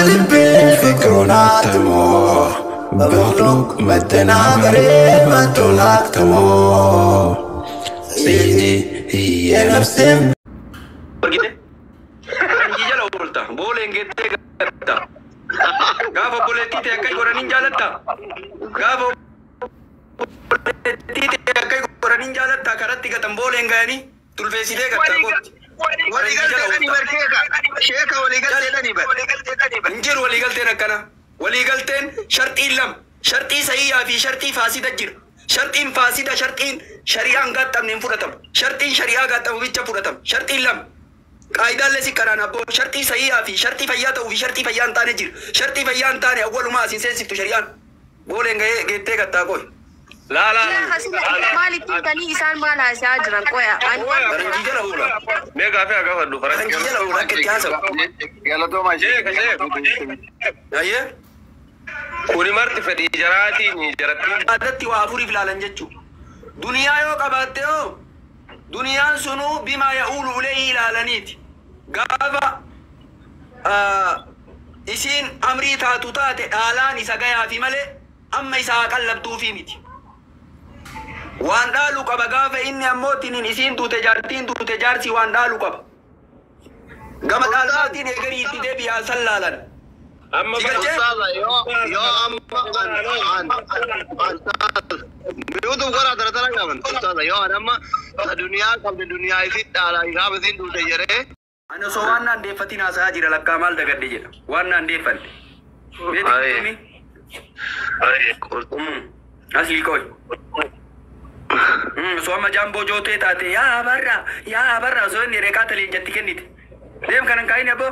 በልቤ ፍቅሩን አትሞ በመክሉቅ መደናበሬ መቶን አክትሞ ሲዲ የነፍሴም Argite? Faranjii jala oolta. Booleen geettee gatta. Gaafa obboleettii ta'e akka godhaniin jaalatta. Gaafa obboleettii ta'e akka godhaniin jaalatta. Karatti gatan booleen gayanii tulfeessitee gatta kooti. Waliigalteedhani bar sheeka. Sheeka waliigalteedhani bar. Hin jiru waliigalteen akkana. Waliigalteen sharxiin lama. Sharxii sayyaa fi sharxii faasida jira. Sharxiin faasida sharxiin shari'aan gaaxamne hin fudhatamu. Sharxiin shari'aa gaaxamu bicha fudhatama. Sharxiin lama. Qaayidaalee si karaan abboo sharxii sayyaa fi sharxii fayyaa ta'uu fi sharxii fayyaa hin taane jira. Sharxii fayyaa hin taane awwalumaa asiin seensiftu shari'aan. Booleen gahee geettee gattaa qoy. Laa laa. Maalitti himtanii isaan maal haasa'aa jiran qoya? Ani waan Faranjii jala oola. Mee gaafii haa gaafadhu Faranjii jala oola akka itti haasa'u. Galatoomaa Sheeka sheeka. Ayyee. Kuni marti fedhii jaraatiin jarattiin. Aadatti waa afuriif ilaalan jechuudha. Duniyaa yoo qabaatte hoo duniyaan sunuu bimaa ya'uulu ulee ilaalaniiti. Gaafa isiin amrii taatu taate dhaalaan isa gayaafi malee amma isa haa qallabduufi miti. Waan dhaalu qaba gaafa inni ammoo tiniin isiin duute jaartiin duute jaarsi waan dhaalu qaba. Gama dhaalmaatiin eegarii itti deebi'aa san laalan. Amma Si galchee? Ustaaza yoo yoo amma an an an mi'uutu gara tara tara qaban ustaaza yoo an amma duniyaa qabde duniyaa isin dhaala gaafa isin duute jedhee Ani osoo waan naan deeffatiin haasa'aa jira lakkaa maal dagadde jedha. Waan naan deeffanne. Beektu qurxummii Asii qoy. Osoo amma jaamboo jootee taate yaa barra yaa barra osoo inni reeqaa taleen jatti kennite. Deem kanan kaa'in abboo.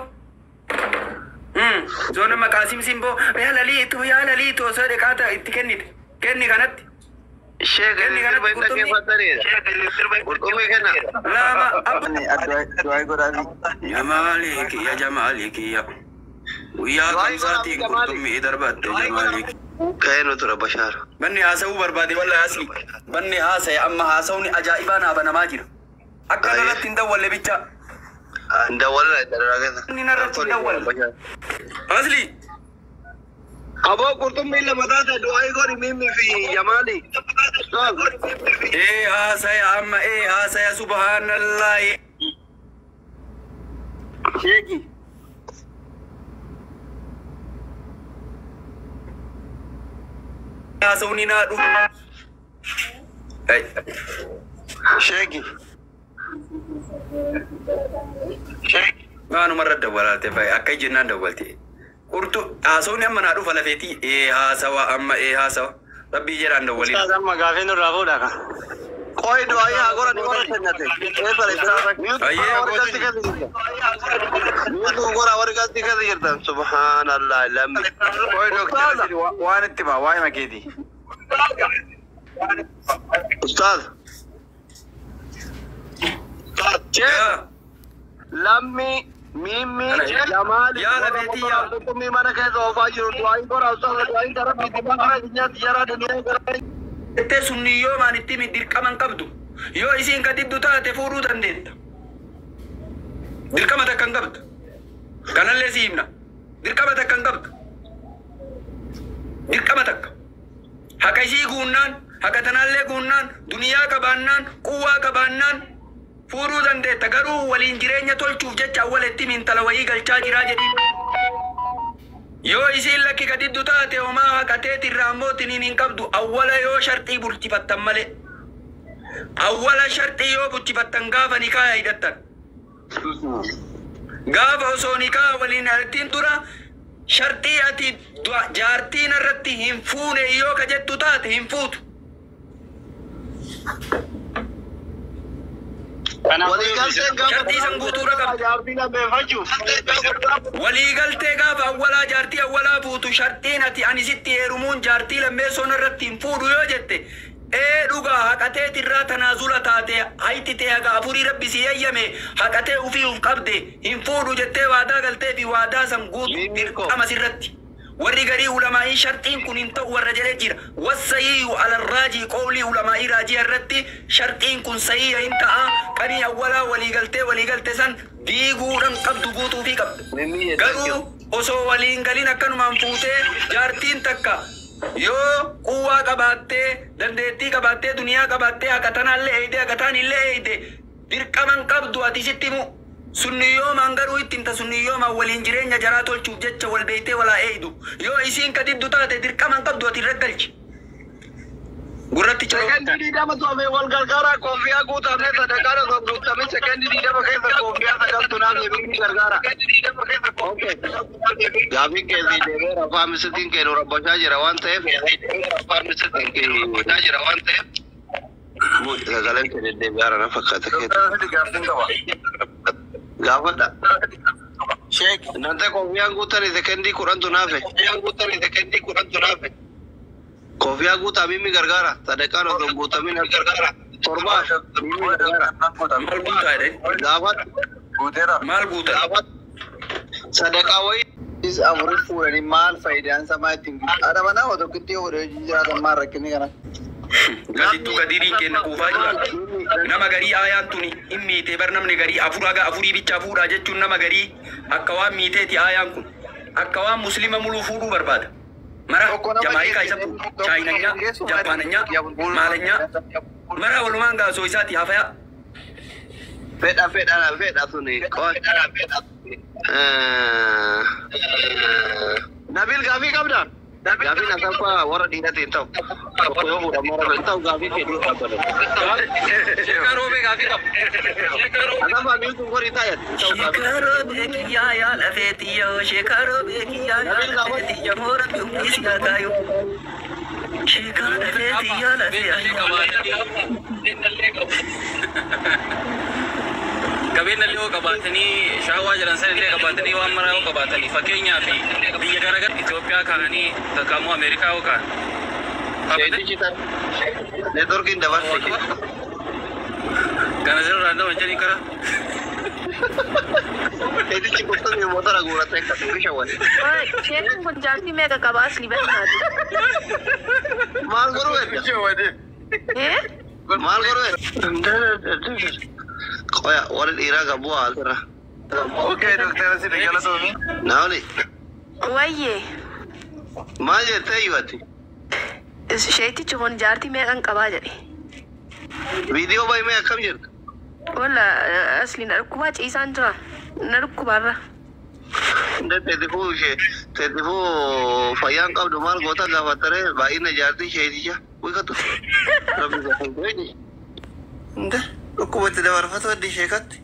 Osoo nama Qaasim Simboo yaa laliitu yaa laliitu osoo reeqaa itti kennite. Kenni kanatti. Sheeka Kenni sirba kanatti hin qurxummii. dhaggeeffataniidha. Qurxummii kenna. Lama abba. Du'aa godhaafi. Jamaalii kiyya jamaalii kiyya. Guyyaa kamsaatiin qurxummii darbatte jamaalii kiyya. Ga'ee nu tura Bashaar. Banni haasa'uu barbaade wallahi asli. Banni haasa'e amma haasa'uun ajaa'ibaa naa banamaa jira. Akka Aye. narratti hin dawwalle bicha. Dawwalaa dararaa keessa. Inni narratti hin dawwalle. Asli. Aboo qurxummii lama taate du'aa godhi mimmi fi jamaali. Ee haasa'e amma ee haasa'e subhaanallahi. Sheeki. Haasa'uun ni naa dhufu. Ay. Sheeki. Sheeki. Waanumarra dawwalaate fa'i akka jennaan dawwalte. Qurxu haasa'uun amma naa dhufa lafeetii ee haasawa amma ee haasawa. Rabbii jedhaan dawwalin. Ustaaz amma gaafii nurraa fuudha kan. Qoy du'aa haa godhani warra kennate. Eessare mi'uutu Ayyee. warra galti keessa jirtan. Mi'uutu gora warra galti keessa jirtan. Subhaanallah lammi. Qoy doktara jedhi waan itti himaa waa'ee makeeti. Ustaaz. Yaa. Lammi mimmi jamaali Yaa lafeetii yaa. qurxummii mana keessa oofaa jiru du'aa godha ustaaz du'aa gara bitti bakara nyaati jaraa duniyaa gara. Jettee sunniyyoo maan itti himi dirqama hin qabdu. Yoo isiin ka diddu taate fuudhuu dandeetta. Dirqama takka hin qabdu. Kanallee si himna. Dirqama takka hin qabdu. Dirqama takka. Haqa isii guunnaan, haqa tanaallee guunnaan, duniyaa qabaannaan, quwwaa qabaannaan fuudhuu dandeetta. Garuu waliin jireenya tolchuuf jecha awwala itti himi intala wayii galchaa jiraa jedhiin. Yoo isiin lakki ka diddu taate homaa haqateet irraa ammoo tiniin hin qabdu awwala yoo sharxii bulchifattan malee. Awwala sharxii yoo bulchifattan gaafa nikaa hidhattan. Gaafa osoo nikaa waliin hidhattiin dura sharxii ati jaartiin irratti hin fuune yoo ka jettu taate hin fuutu. Waliigalteen gaafa Sharxii san guutuudha qabda. jaartii lammeeffachuuf. Waliigaltee gaafa awwalaa jaartii awwalaa fuutu sharxiin ati ani sitti heerumuun jaartii lammeessoon irratti hin fuudhu yoo jette ee dhugaa haqateet irraa tanaazula taate hayti tee haga afurii rabbi si eeyyame haqatee ufii uf qabde hin fuudhu jettee waadaa galtee fi waadaa san guutu Mimmi koo. dirqama sirratti. Warri garii ulamaa'ii sharxiin kun hin ta'u warra jedhee jira. Wassayii alarraajii qawlii ulamaa'ii raajii irratti sharxiin kun sayii hin ta'a. Qanii awwalaa waliigaltee waliigalte san diiguudhaan qabdu guutuufii qabda. Mimmi Garuu Osoo waliin galin akkanumaan fuutee jaartiin takka yoo quwwaa qabaattee dandeettii qabaattee duniyaa qabaattee haqa tanaallee eeyde haqa taanillee eeyde dirqaman qabdu ati sitti himu. Sunniyyoomaan garuu itti himta sunniyyoomaan waliin jireenya jaraa tolchuuf jecha wal beeytee walaa eeydu. Yoo isiin ka diddu taate dirqaman qabdu ati irra galchi. Gurratti ciroo. Sekendii 20 hafe wal gargaara koofiyaa guutamee sadaqaan osoo guutamee sekendii 20 keessa koofiyaa sagaltu naaf deebiin gargaara. Gaafiin keessi deebiin afaan misitiin kennu rabbachaa jira waan ta'eef. Afaan misitiin kennu rabbachaa jira waan ta'eef. Sagaleen kee deddeebi'aara na fakkaata keessa. Gaafadha. Sheek. Nante koofiyaan guutanii sekendii 10tu naafe. Koofiyaan guutanii sekendii 10tu naafe. Kofiyaa guutaa mimmi gargaara. Sadaqaan osoo hin guutamin gargaara. Torbaaf mimmi gargaara. Maal guutaa jedhani? Gaafadha. Guuteera. Maal guutaa? Gaafadha. Sadaqaa wayii. Is afurii fuudhanii maal faayidaan samaa ittiin haadha manaa otoo tokkotti yoo fuudhee jiraatan maal rakkinni kana? Gasittuu gadiiriin kenna kuufaa jira. Nama garii aayaan tuni hin miitee bar namni garii afur haga afurii bicha fuudhaa jechuun nama garii akka waan miiteeti aayaan kun. Akka waan muslima muluu fuudhuu barbaada. Mara Tokko nama Jamaayikaa isa geessine, fuudha. tokko Chaayinanyaa, nama geessu, Jaapaananyaa, Maalanyaa. Mara walumaan gaasoo isaati hafayaa. Fedha fedha fedha suni. Nabil gaafii qabda? Gaafiin asaffaa warra dhiiratiin ta'u. Tokko yoo fuudhan mara hin ta'u gaafii fedhii qabda. Sheekaroo gaafii qaba. Asaffaa miiltuun horii taa'ati. Sheekaroo beekiyyaa yaa lafeetiyyoo sheekaroo beekiyyaa yaa lafeetiyyoo moora biyyumni si haataayoo. Sheekaroo lafeetiyyaa lafee Qabeenya illee yoo qabaatanii shaawaa jedhan san illee qabaatanii waan maraa yoo qabaatanii fakkeenyaaf biyya garaagaraa Itoophiyaa kaa'anii takka immoo Ameerikaa yoo kaa'an. Neetworkiin dabarse. Kana sirraa nama jedhanii karaa. Seetichi qurxummii motora guuratee akka bisha wali. Sheekin kun jaartii meeqa qaba asli beeknaati? Maal godhuu edda? Eh? Maal godhuu edda? Qoya warri dhiiraa gabbuu haasirra. Okay, doktora si galatoomi. Naawli Wayyee. maal jettee iyyuu Sheetichi kun jaartii meeqan qabaa jedhe. Viidiyoo baay'ee akkam jirtu? Walla asli na dhukkubaa ciisaan jira. Na dhukkubaarra. Teetifuu ishee teetifuu fayyaan qabdu maal goota gaafataree baay'ina jaartii isheeticha wiikatu. Dhukkubatti dabarfatu addi sheekatti.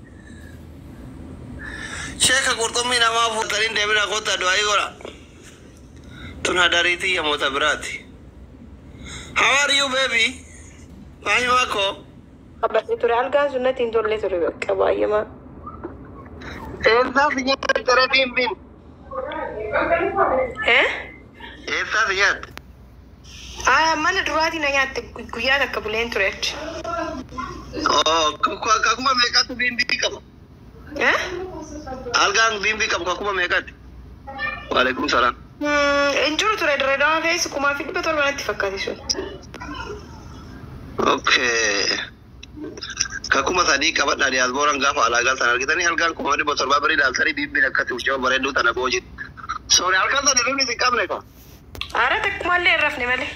Sheeka qurxummii namaa fuutanii deemina kottaa du'aa godha. Tun hadariitii yamoota biraati. How are you baby? Faayimaa koo. Qabbatee ture algaan sun natti hin tolle ture bakka baay'eema. Eessaa si nyaatte ree biimbiin? Eh? Eessaa si nyaatte? Ah, mana duraatii na nyaatte guyyaa takka buleen ture achi. Oh, kakuma meeqatu biimbii qaba? Eh? Algaan biimbii qabu kakuma meeqatti? Waalaikum salaam. Hin jiru ture Dirreedawaa keessa 1700 natti fakkaate sun. Okay. Kakuma sadii qabadhaa diyaaspooraan gaafa alaa galtan argitanii algaan 1700 birii ilaaltanii biimbiin akkatti uffata bareedduu tana boojii. Soori halkan sana hirribni hin qabne ka. Aara takkumallee hin rafne malee.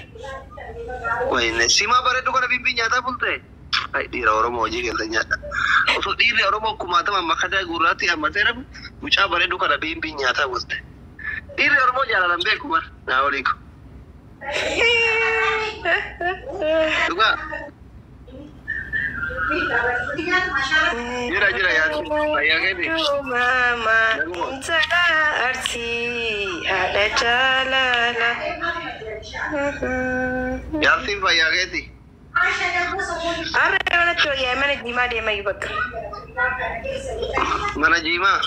Wayne simaa bareedduu kana biimbiin nyaataa bulte. Ai dhiira Oromoo hojii keessa nyaata. Osoo dhiirri Oromoo kumaatama makadaa gurraatti hammatee rafu mucaa bareedduu kana biimbiin nyaataa bulte. Dhiirri Oromoo jaalalan beeku bar. Naa oliiku. Dhugaa. Jira jira yaadu. Fayyaa keeti. Mama intala arsii haadha jaalala. Yaartiin fayyaa keeti. Har'a manatti wayyaa mana jiimaa deema iyyuu bakka. Mana jiimaa.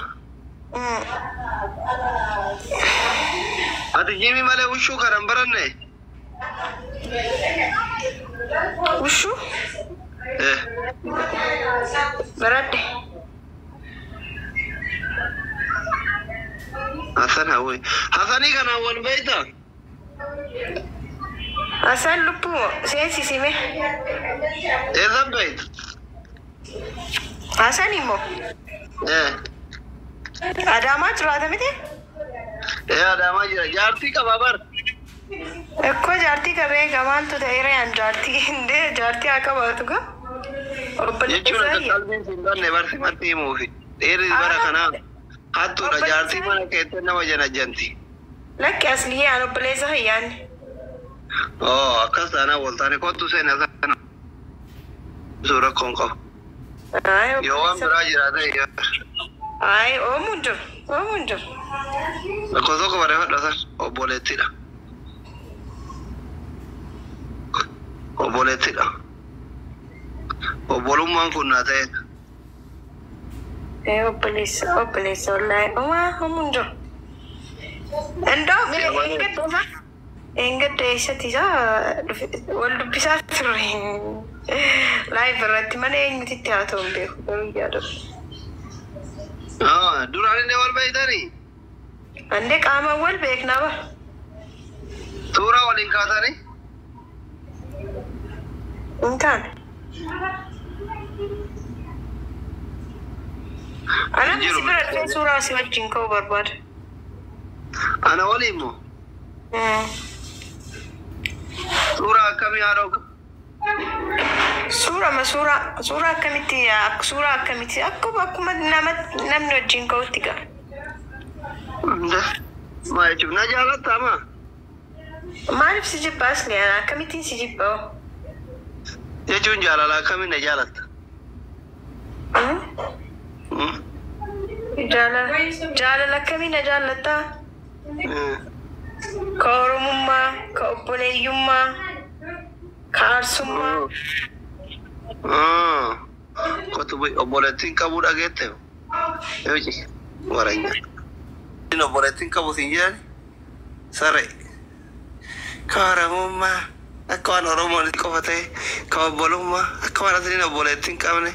Ati jiimii malee ushuu kana hin baranne? Ushuu Eh. baradhe. Hasan hawwi. Hasanii kana wal beektaa? Hasan lubbuu seensisime. Eessan beekta? Hasan immoo Eh. Adaamaa jiraata miti? Ee Adaamaa jira. Jaartii qaba bar. Ekkoo jaartii qabee maaltu ta'e reen jaartii hindee jaartii haa qabaatu gaa. Jechuun akka qalbiin siin banne bar simatti himuufi. Dhiirri bara kanaa hattuudha jaartii mana keettee nama janajjanti. Lakki asliyee aan obboleessa hayyaanne. Oo akkas taanaan waltaane kottu seena sana. Suura rakkoon qabu. Yoo waan biraa jiraate Ay, oomuun jiru. Oomuun jiru. Lakkoofsa tokko barreeffadha san obboleettidha. Obboleettidha. Obbolummaan kun naa ta'e. Ee obboleessa obboleessa wallaahi oomaa oomuun jiru. Endoo eengadda eengadda eessatti isaa wal dubbisaa turre. Live irratti mana eenyutitti haa ta'u hin beeku garuu yaadatu. Duraan illee wal beektanii? Andee qaamaan wal beeknaa bara. Suuraa waliin kaasanii? Hin taane. Anaan si bira dhufee suuraa si wajjin ka'uu barbaada. Ana waliin moo? Suuraa akkamii haadha? Suurama suuraa suuraa akkamitti suuraa akkamitti akkuma akkuma nama namni wajjin ka'utti ga'a. Maal jechuun na jaalattaa maa? Maaliif si jibba asli ana akkamittiin si jibba? Jechuun jaalala akkamiin na jaalatta? Jaalala jaalala akkamii na jaallattaa? Ka Oromummaa, ka obboleeyyummaa, ka aarsummaa. Kottu obboleettiin qabuu dhageette? Waranya. Obboleettiin qabu siin jedhan saree. Ka Oromummaa akka waan Oromoon qofa ta'e ka obbolummaa akka waan asliin obboleettiin qabne.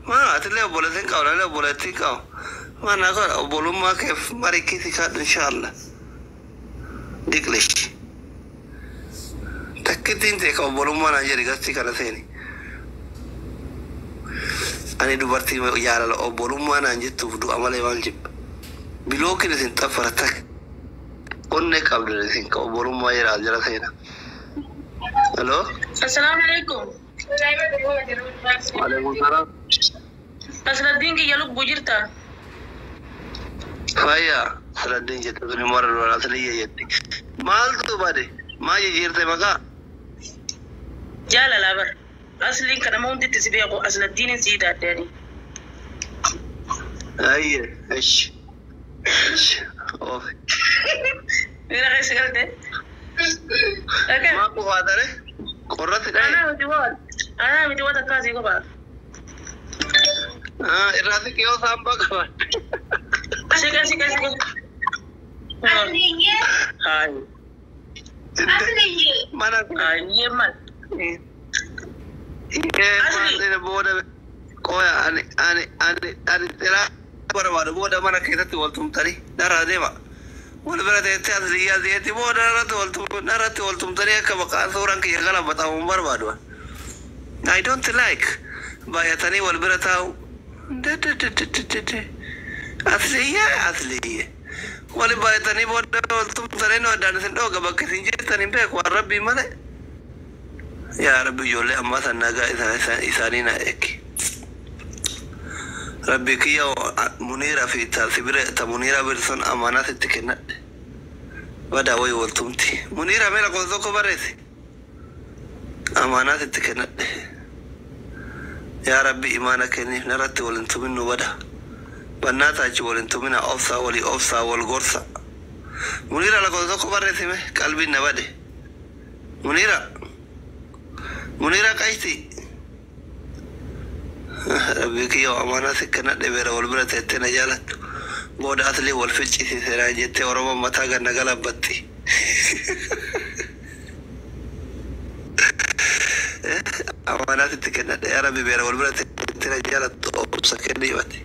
Maa atillee obboleettiin qabu namni obboleettiin qabu. Maa naa godha obbolummaa keef marikkisi kadhu inshallah. Diglish. Takkittiin ta'e ka obbolummaa naan jedhi gastii kana seeni. Ani dubartii jaalala obbolummaa naan jettuuf du'a malee maal jibba. Bilookin isin xaffara takka. Onnee qabdu isin ka obbolummaa jedha as jala seena. Hello? Assalamu alaikum. Waalaikum salaam. Asladdiin kiyya lubbuu jirta? Fayyaa. Asladdiin jette sun immoo warra duraa asliyya jetti. Maaltu bade? Maa jijjiirte maqaa? Jaalala bar. Asliin kana hunditti si beeku Asladdiinin sii daaddeani. Ayye, ish. Ish. Oof. Mira keessa galte. Maa qufaatare? Qorratti dhaye? Anaa miti waan. Anaa miti waan akkaasii kophaa. Irraa siqee yoo saambaa qaban. Siqee siqee siqee. Hayi. Mana. Hayi maal. Asli booda qoya ani ani ani ani xilaa barbaadu booda mana keessatti wal tumtanii narraa deema. Wal bira teessee asliyyaa si'etti booda narratti wal tumtanii akka maqaan suuraan kiyya galabbatamu hin barbaadu. I don't like baay'atanii wal bira taa'u. Asliyyaa asliyyaa. Wal baay'atanii booda wal tumtanii nu addaan isin dhooga bakka isin jirtan hin beeku waan rabbii malee. Yaa Rabbi ijoollee ammaa san nagaa isaanii na eegi. Rabbi kiyya Muniira fi ta Muniira Bilson amaanaa sitti kennadhe. Badaa wayi waltumti. Muniira mee lakkoofsa tokko barreessi. Amaanaa sitti kennadhe. Yaa Rabbi imaana kenniif narratti wal hin tumin nu bada. Bannaa taachi wal hin tumina obsaa walii obsaa wal gorsa. Muniira lakkoofsa tokko barreessi mee qalbiin na bade. Muniira. Munira Qayti. Rabbi kiyya amaanaa si kennadhe beera wal bira teettee na jaalattu. Booda aslii wal ficcisiiseera jettee Oromoon mataa ganna galabbatti. Amaanaa sitti kennadhe yaa Rabbi beera wal bira teettee na jaalattu obsa kennii bate.